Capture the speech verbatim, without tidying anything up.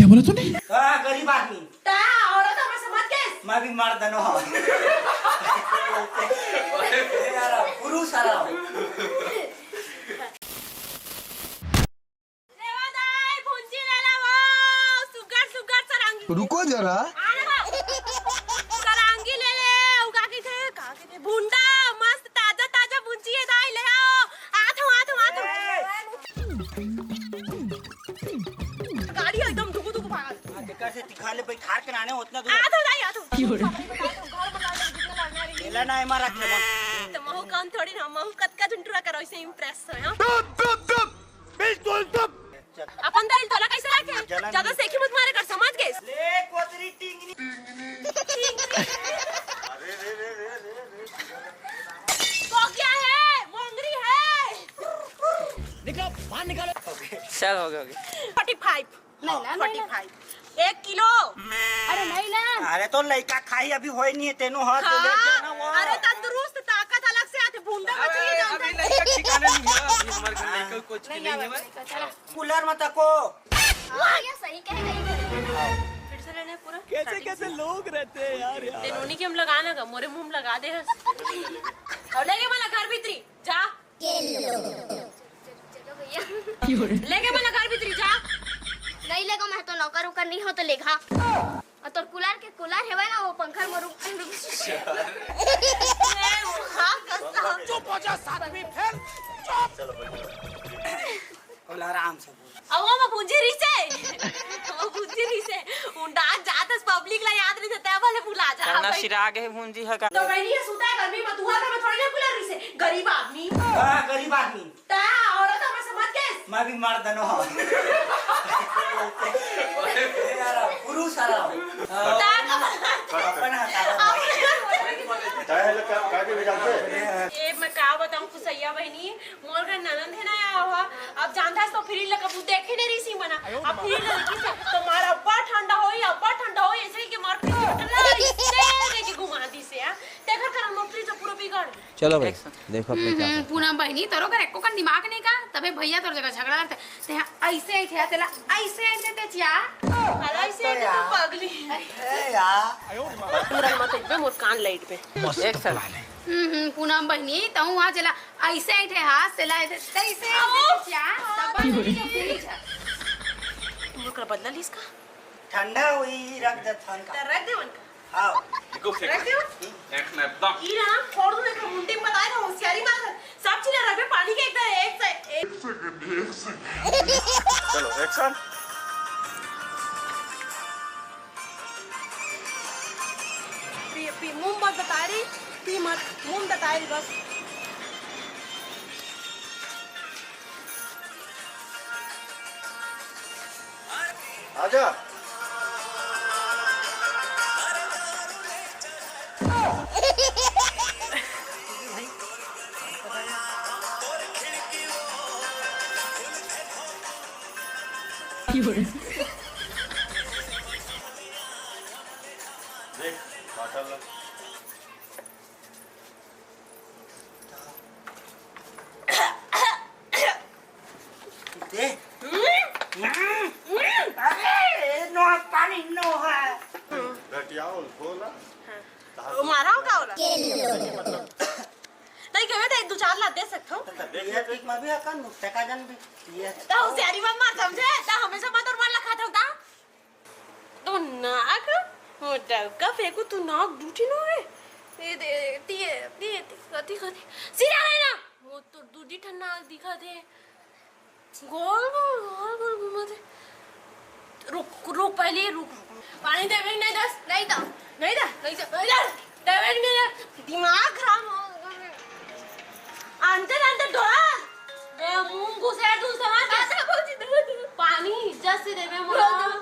बोला तूने? हाँ, गरीब आदमी। ता औरत हमें समझ के? मैं भी मर्द नो हूँ। यार, पुरुष आ रहा हूँ। लेवा दाई, भुंजी ले ला वो, सुग्घर, सुग्घर सरंगी। रुको जरा। आ ना वो। सरंगी ले ले, उ का कहिथे, का कहिथे, भुंडा, मस्त ताजा, ताजा भुंजी हे दाई, ले आओ। आत हूँ, आत हूँ, आत हूँ। गाड़ी एकदम धुकु धुकु भागत। आज कैसे तिखाले पे ठार के नाने उतना दूर। आत हूँ दाई, आत हूँ। घर बना ले, जितना लड़ना रही। मेला ना एमा रख ले। तो महू कौन थोड़ी ना, महू कतका झुंटुरा करो, इसे impress हो, हाँ? बिल्कुल तब। अपन दाई तोला कैसे रखे? जलन ज्यादा सेखी मत मारे कर, समझ गए? ले कोतरी टिंगनी। तो क्या है? मोंगरी है। निकलो, बाहर निकालो। चल, हो गया, हो गया। Forty five। नहीं ना, नहीं ना। Forty five। एक किलो। अरे नहीं ना। अरे तो लइका खाई अभी होए नहीं है, तेनो हाथ तो ले हाँ, जाना वो। अरे तंदुरुस्त, ताकत अलग से आते, भूंडा अबे, मछली जानता अभी है। लइका ठिकाने नहीं है, अभी हमारे घर लइका कुछ नहीं नहीं है आवे, भाई। लइका, चला। कूलर में तको। हाँ, ये सही कह रही है। फिर से लेने पूरा कैसे starting कैसे से। लोग रहते हैं यार, यार। तेनोनी के हम लगाना का, मोरे मुंह में लगा दे हस। और लेके मला घर भीतरी, जा। लेके मला घर भीतरी, जा। नहीं लेगा, मैं तो नौकर उकर नहीं हो तो लेगा। और तोर कूलर के कूलर हेवय ना, वो पंखा में रुक, रुक। ए, वहाँ का सा- चुप हो जा, सातवीं फेल, चुप। बोल, आराम से बोल। अब वो मैं भुंजी रही से, वो भुंजी रही से, उंडा जात हस public ला याद नहीं देता है, भले भुला जा। करना भाई। सिरा गे भुंजी ह का? तो मैं नहीं सुता है गर्मी में, तुहर में थोड़ी ना कूलर रही से, गरीब आदमी। हाँ, गरीब आदमी। ता औरत हमें समझ के? मैं भी मर्द नो हूँ। यार, पुरुष आ रहा हूँ। ता अपन हटा रहा हूँ। ए, मैं का बताऊं खुसैया बहिनी, मोर घर ननद है ना, या हुआ, अब जानता है तो फिर लगा वो देखे नहीं रही सी मना। अब फिर लड़की से तो मारा अब्बा ठंडा होई, अब्बा ठंडा होई, ऐसे ही कि मार फिर ठंडा इससे लेके घुमा दी से, हाँ। देखा कर नौकरी तो पूरा बिगाड़ दी। चलो भाई, देखो अपने हम्म, क्या हम्म, करते हैं। पूनम बहिनी, तोरो घर एको कन दिमाग नहीं का? तबे भैया तोर जगह झगड़ा करते। ते हा ऐसे ही थे, तेला ऐसे ही थे, ते चिया। अरे ऐसे ही थे तो पगली। ए यार। तुम रही मत एक बे मोर कान लाइट पे। मस्त एक सेकंड। Plan है। हम्म, हम्म, पूनम बहिनी, तहु वहाँ चला ऐसे ही थे, हाथ से लाए थे, ऐसे ही थे, चिया। तब बस ये तो पूरी झ- तुम लोग का बदला ली इसका? ठंडा हुई, रख दे थान का। तो रख दे उनका। हाँ। देखो, फेंक। रख दो। फेंक ना एकदम। ई ना, फोड़ दूँ, एक मुंडी में बताए ना, होशियारी मार। सब चीज़ रख दे, पानी के एकदम एक से एक। एक सेकंड, एक सेकंड। चलो, action। पी, पी, मुंह मत बता रही, पी मत, मुंह बता रही बस। आजा। देख, काटा ला। दे। अरे, नो पानी नो है। घटियाओ, खोला। हाँ। वो मारा हो का होला? नहीं, कहवे तो एक दो चार ला दे सकता हूँ। तो तबीयत ठीक में भी अकन, टका जन भी। ये तो होशियारी मत मार, समझे? तो हमेशा मत और मार लखा था, उता। तो नाक, मोटा का फेंकू, तू नाक दूठी नो है। ये दे, ती, ती, ती, कती, कती। सीधा है ना? वो तो दूधी ठन नाक दिखा दे। गोल, गोल, गोल, गोल घुमा दे। रुक, रुक, पहले रुक, रुक। पानी देवे नहीं दस? नहीं था। नहीं था? नहीं था। नहीं था। देवे नहीं दस। दिमाग खराब हो। अंदर, अंदर डोला। ए, मुंह घुसे तू समझ? पानी जस से देवे मोला।